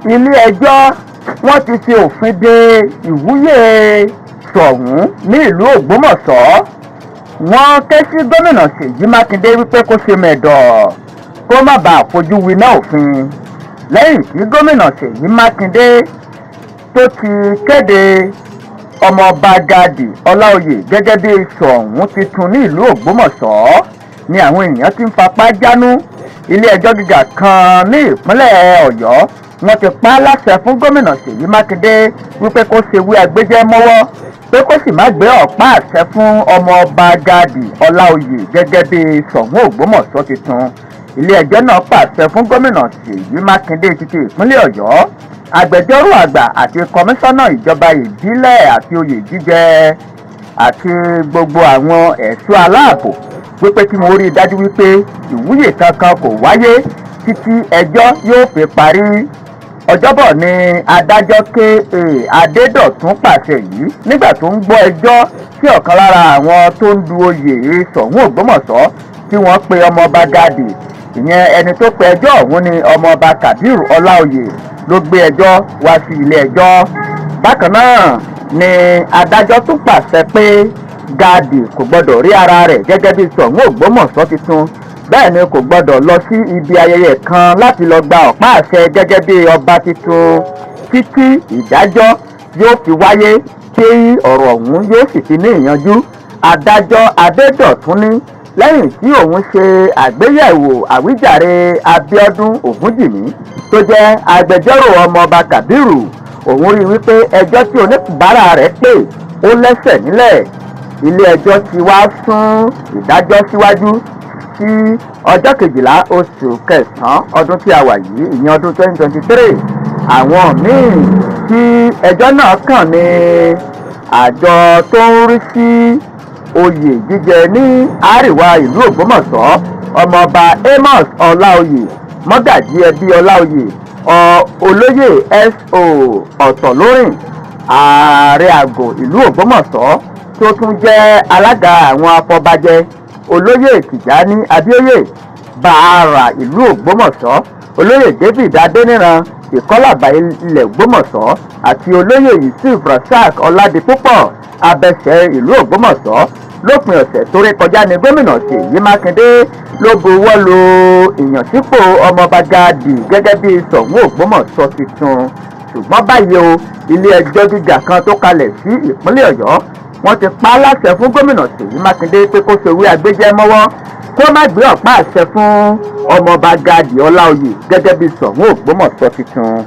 Ilé-ẹjọ́ wọ́n ti fi òfin de ìwúyè Ṣọ̀ún ní ìlú Ògbómọ̀ṣọ́. Wọ́n ké sí Gómìnà Ṣèyí Mákindé wípé kó ṣe mẹ̀dọ̀, kó má bàa fojú winá òfin, lẹ́yìn tí Gómìnà Ṣèyí Mákindé tó ti kéde Ọmọọba Gáàdì Ọláòyè gẹ́gẹ́ bí Ṣọ̀ún tuntun ní ìlú Ògbómọ̀ṣọ́ ni àwọn èèyàn ti ń fapá jánú. Ilé-ẹjọ́ gíga kan ní ìpínlẹ̀ Ọ̀yọ́, wọ́n ti pa á láṣẹ fún Gómìnà Ṣèyí Mákindé wípé kó ṣewé agbéjẹ́ mọ́wọ́, pé kó sì má gbé ọ̀pá àṣẹ fún Ọmọọba Gáàdì Ọláòyè gẹ́gẹ́ bí Ṣọ̀ún Ògbómọ̀ṣọ́ tuntun. Ilé-ẹjọ́ náà pàṣẹ fún Gómìnà Ṣèyí Mákindé títí ìpínlẹ̀ Ọ̀yọ́, agbẹjọ́rò àgbà àti kọmíṣánná ìjọba ìbílẹ̀ àti oyè jíjẹ àti gbogbo àwọn ẹ̀ṣọ́ aláàbò wípé kí wọ́n rí i dájú wípé ìwúyè kankan kò wáyé títí ẹjọ́ yóò fi parí. Ọjọ́bọ̀ ni adájọ́ K. A. Adédọ̀tún pàṣẹ yìí nígbà tó ń gbọ́ ẹjọ́ tí ọ̀kan lára àwọn tó ń du oyè Ṣọ̀ún Ògbómọ̀ṣọ́ tí wọ́n pe Ọmọọba Gáàdì. Ìyẹn ẹni tó pe ẹjọ́ ọ̀hún ni Ọmọọba Kabiru Ọláòyè ló gbé ẹjọ́ wá sí ilé ẹjọ́. Bákan náà ni adájọ́ tún pàṣẹ pé Gáàdì kò gbọ́dọ̀ rí ara rẹ̀ gẹ́gẹ́ bí Ṣọ̀ún Ògbómọ̀ṣọ́ tuntun, bẹ́ẹ̀ ni kò gbọ́dọ̀ lọ sí ibi ayẹyẹ kan láti lọ gba ọ̀pá àṣẹ gẹ́gẹ́ bí ọba tuntun títí ìdájọ́ yóò fi wáyé, tí ọ̀rọ̀ ọ̀hún yóò sì fi ní ìyanjú. Adájọ́ Adédọ̀tún ní lẹ́yìn tí òun ṣe àgbéyẹ̀wò àwíjàre Abíọ́dún Ògúnjìmí tó jẹ́ agbẹjọ́rò Ọmọọba Kábírù, òun rí wípé ẹjọ́ tí oníbàárà rẹ̀ pè ó lẹ́sẹ̀ nílẹ̀. Ilé-ẹjọ́ ti wá sún ìdájọ́ síwájú sí ọjọ́ 12 oṣù kẹsàn-án ọdún tí a wà yìí, ìyẹn ọdún 2023. Àwọn míì tí ẹjọ́ náà kàn ní àjọ tó ń rí sí oyè jíjẹ ní àríwá ìlú Ògbómọ̀ṣọ́, Ọmọọba Amos Ọláòyè, mọ́gàjí ẹbí Ọláòyè, Olóyè S. O. Ọ̀tọ̀lórìn, ààrẹ àgọ́ ìlú Ògbómọ̀ṣọ́ tó tún jẹ́ alága àwọn afọbajẹ, Olóyè Tìjání Abíóyè, Bàárà ìlú Ògbómọ̀ṣọ́, Olóyè David Adéníran, Ìkọ́làbà ilẹ̀ Ògbómọ̀ṣọ́, àti Olóyè Yusuf Rasaq Ọládipúpọ̀, Abẹ́sẹ̀ ìlú Ògbómọ̀ṣọ́. Lópin ọ̀sẹ̀ tó rí kọjá ní Gómìnà Ṣèyí Mákindé ló buwọ́ lu ìyànsípò Ọmọọba Gáàdì gẹ́gẹ́ bí Ṣọ̀ún Ògbómọ̀ṣọ́ tuntun. Ṣùgbọ́n báyìí o, ilé-ẹjọ́ gíga kan tó kalẹ̀ sí ìpínlẹ̀ Ọ̀yọ́, wọ́n ti pa á láṣẹ fún Gómìnà Ṣèyí Mákindé pé kó ṣewé agbéjẹ́ mọ́wọ́, kó má gbé ọ̀pá àṣẹ fún Ọmọọba Gáàdì Ọláòyè gẹ́gẹ́ bí Ṣọ̀ún Ògbómọ̀ṣọ́ tuntun.